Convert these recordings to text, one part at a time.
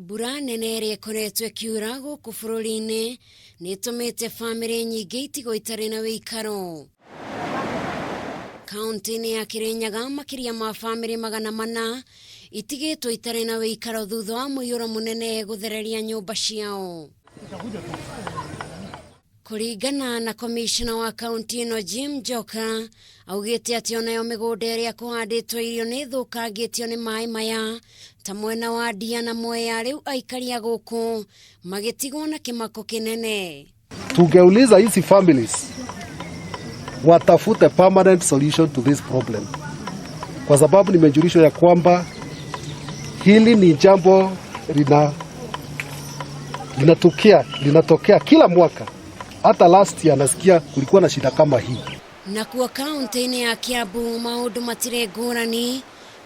Mbura nene ĩrĩa ĩkoretwo ĩkiura gũkũ bũrũri-inĩ nĩ ĩtũmĩte bamĩrĩ nyingĩ itigwo itarĩ na wĩikaro. Kaunti-inĩ ya Kirinyaga makĩria ma bamĩrĩ 400 itigĩtwo itarĩ na wĩikaro thutha wa mũiyũro mũnene gũthereria nyũmba ciao. Kũringana na komishona wa kaunti ĩno Jim Njoka augĩte atĩ onayo mĩgũnda ĩrĩa kũhandĩtwo irio nĩ ĩthũkangĩtio nĩ maĩ maya ta mwena wa Ndia na Mwea, rĩu aikari a gũkũ magĩtigwo na kĩmako kĩnene. Tungeuliza hizi families watafute permanent solution to this problem, kwa sababu nimejulishwa ya kwamba hili ni jambo linatokea kila mwaka. Hata last year nasikia kulikuwa na shida kama hii. Nakuo kaunti-inĩ ya Kiambu maũndũ matirĩ ngũrani,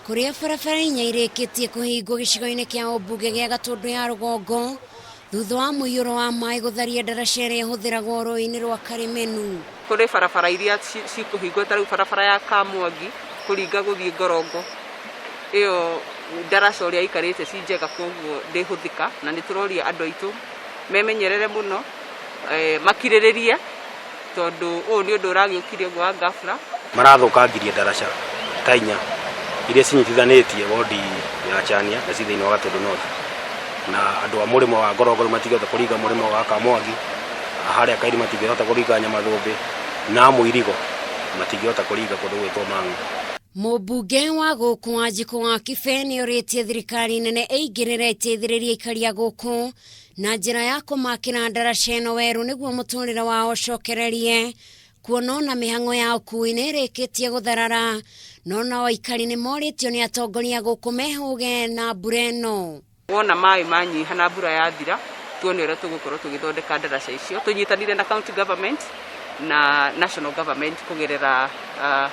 kũrĩa barabara inya irĩkĩtie kũhingwo gĩcigo-inĩ kĩa ũmbunge gĩa Gatũndũ ya rũgongo thutha wa mũiyũro wa maĩ gũtharia ndaraca ĩrĩa ĩhũthĩragwo rũĩ-inĩ rwa Karimenu. Kũrĩ barabara iria cikũhingwo, ta rĩu barabara ya Kamwangi kũringa gũthiĩ Ngorongo, ĩyo ndaraca ũrĩa ĩikarĩte ci njega, koguo ndĩhũthĩka, na nĩ tũroria andũ aitũ memenyerere mũno, makirĩrĩrie, tondũ ũyũ nĩ ũndũ ũragĩũkire ũguo wa ghafla. Marathũkangirie ndaraca ta inya iria cinyitithanĩtie wodi ya Chania na ci thĩinĩ wa Gatũndũ North, na andũ a mũrĩmo wa Ngorongoro matingĩhota kũringa mũrĩmo wa Kamwangi, harĩa Kairi matingĩhota kũringa Nyamathũmbĩ, na Mũirigo matingĩhota kũringa kũndũ gwĩtwo Mang'u. Mũmbunge wa gũkũ Wanjikũ wa Kibe nĩ orĩtie thirikari nene ĩingĩrĩre ĩteithĩrĩrie aikari a gũkũ na njĩra ya kũmakĩra ndaraca ĩno werũ nĩguo mũtũrĩre wao ũcokererie, kuona ona mĩhang'o ya ũkui nĩ ĩrĩkĩtie gũtharara, no nao aikari nĩ morĩtio nĩ atongoria gũkũ mehũge na mbura ĩno. Wona maĩ manyiha na mbura yathira, tuone ũrĩa tũgũkorwo tũgĩthondeka ndaraca icio tũnyitanire na county government na national government kũgerera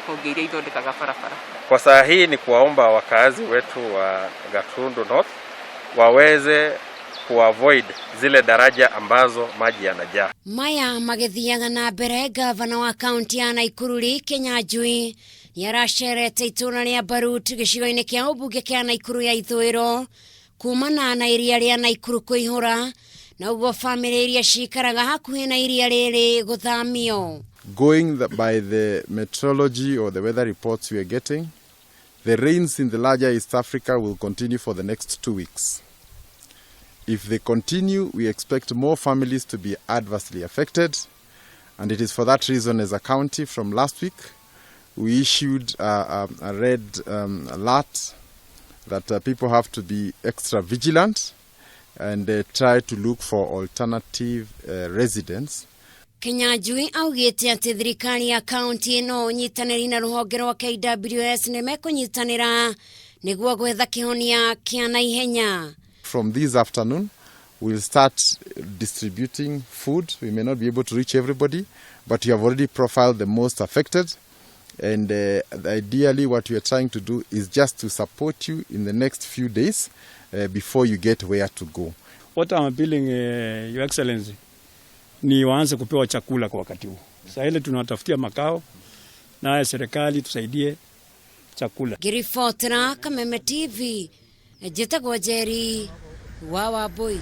honge iria ithondekaga barabara. Kwa saa hii ni kuwaomba wakazi wetu wa Gatundu North waweze kuavoid zile daraja ambazo maji yanajaa. Maya magĩthiaga na mbere, gavana wa kaunti ya Naikuru Lee Kinyanjui nĩ aracerete itũũra rĩa Barut gĩcigo-inĩ kĩa ũmbunge kĩa Naikuru ya ithũĩro kumana na iria rĩa Naikuru kũihũra na ũguo bamĩrĩ iria cikaraga hakuhĩ na iria rĩrĩ gũthamio. Going by the meteorology or the weather reports we are getting, the rains in the larger East Africa will continue for the next 2 weeks. If they continue, we expect more families to be adversely affected. And it is for that reason, as a county, from last week, we issued a red alert that people have to be extra vigilant and try to look for alternative residence. Kinyanjui augĩte atĩ thirikari ya kaunti ĩno ũnyitanĩri na rũhonge rwa KWS nĩ mekũnyitanĩra nĩguo gwetha kĩhonia kĩa naihenya. From this afternoon, we'll start distributing food. We may not be able to reach everybody, but we have already profiled the most affected. And ideally, what we are trying to do is just to support you in the next few days before you get where to go. What I'm appealing, Your Excellency, ni waanze kupewa chakula kwa wakati huu. Sasa ile tunawatafutia makao, naye serikali tusaidie chakula. Ngĩribotera Kameme TV, njĩtagwo Njeri wa Wambui.